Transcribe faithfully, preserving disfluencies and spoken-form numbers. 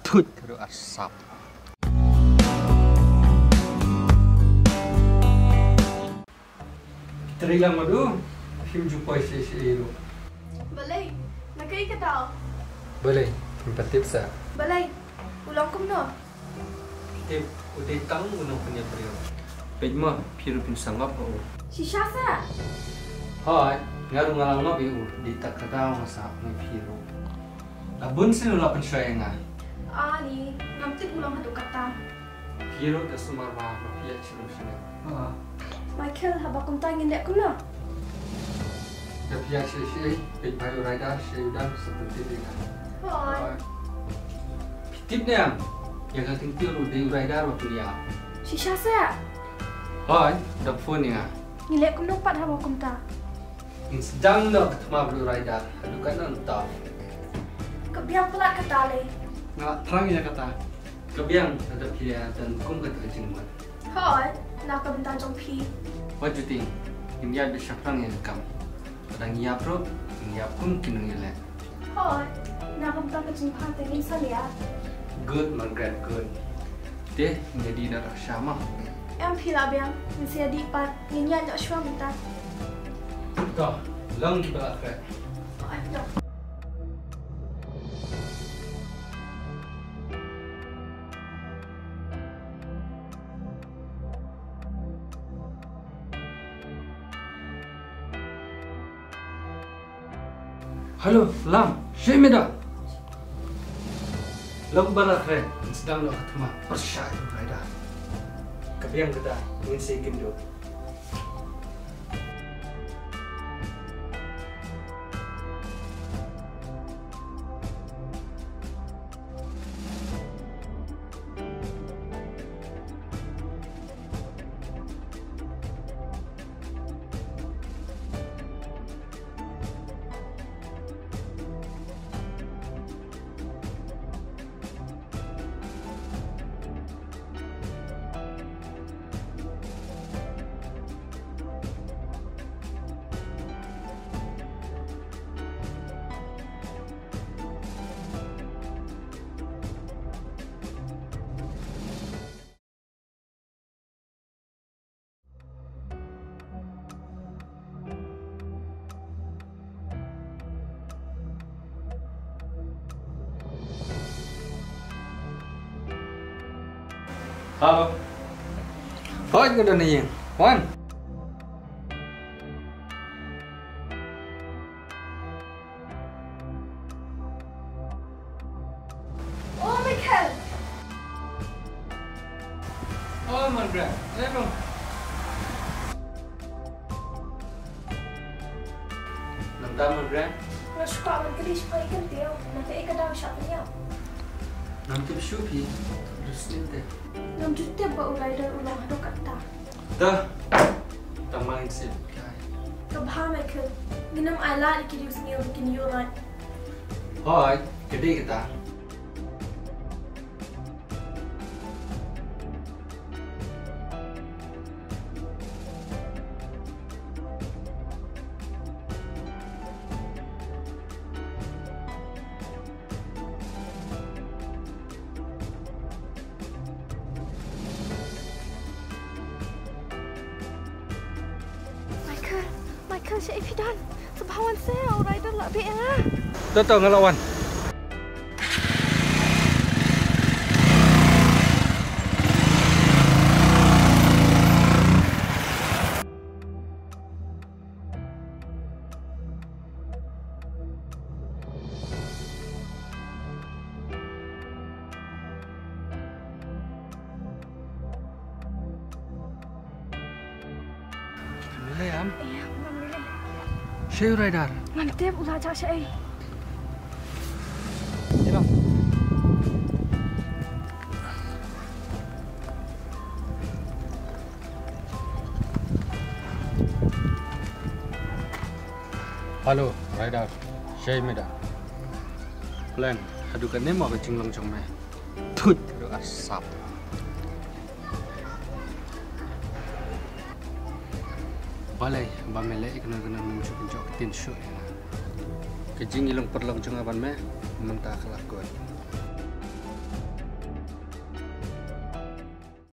Thut, ka ruh arsap. Trei lang madu, phim ju poi shisha shisha ruh. Balei, na kaei ka daw? Balei, phim pat tip sa. Balei, u long kumno? Tip, u dei tang u nongpynïaid briew. Peit mo, phi ruh phin sa ngop ha u. Shisha sa? Hooid, nga ruh nga la ngop ïa u, dei tang ka daw nga sa ngop ïa phi ruh. La bun sien u la pynshoi ïa nga. Ani, ngam tip u long haduh katta. Phi ruh da sumar ba, ba phi ïaid shlem shlem. Ah. Michael, haba kumta ngin leh kumno? Da phi ïaid shisha shisha, peit ba u Raidar shisha u dang sa pyntip ïa nga. Hooid. Hooid. Phi tip ne em, ïa ka Kyntiew ruh dei u Raidar ba pynïap. Shisha sa? Hooid, da phone ïa nga. Ngin leh kumno pat haba kumta? Ngin sdang noh ka thma bad u Raidar haduh katno nangta. Ka biang palat kata lei. Nga thrang ïa kata. Ka biang lada phi ïa don kum kata ka jingmut. Hooid, na ka bynta jong phi. Wat ju tieng, ngin ïaid beit shaphrang ïa ka kam. Lada ngi ïap ruh, ngin ïap kum ki nongïaleh. Hooid, na ka bynta ka jingpang te ngin sa leh. Good, Margaret, good. Te, ngin ïa dih noh da ka sha mo. Em, phi lah biang, ngin sa ïa dih pat, ngin ïaid noh shuwa mynta. To, long kiba la khreh. Hooid, to. Hello, Lam, shaei me da? Long ba la khreh, sdang noh ka thma, pyrshah ïa u Raidar. Ka biang kata, ngin sa ïakynduh. Hello. Hooid, nga don ha ïing. Wan. Oh, Michael! Oh, Margaret. Hello. Nangta, Margaret? Nga shu kwah ban kylli shaphang i Kyntiew. Na kaei ka daw i shah pynïap? Ngam tip shuh phi. Tip shuh te. Ngam ju tip ba u Raidar u long haduh katta. Da. Tang ma ngin sngewthuh. Ka bha, Michael. Ngin ym ailad ïa ki riewsniew ba kin ïuh lait. Hooid, ka dei kata. Michael, Michael, shaei phi don? Sngewbha wan seh, u Raidar la beh ïa nga. To, to, nga la wan. Lei am? Ïa, ngam lei. Shaei u Raidar? Ngam tip u la jah shaei. Ïa. Hello, Raidar. Shaei me da? Plan, haduh katne mo ka jinglong jong me? Thut, haduh arsap. Balei ba me leh ïa kano kano, mem shu pynjot ktien shuh ïa nga. Ka jingïalong pyrlong jong nga bad me mynta ka la kut.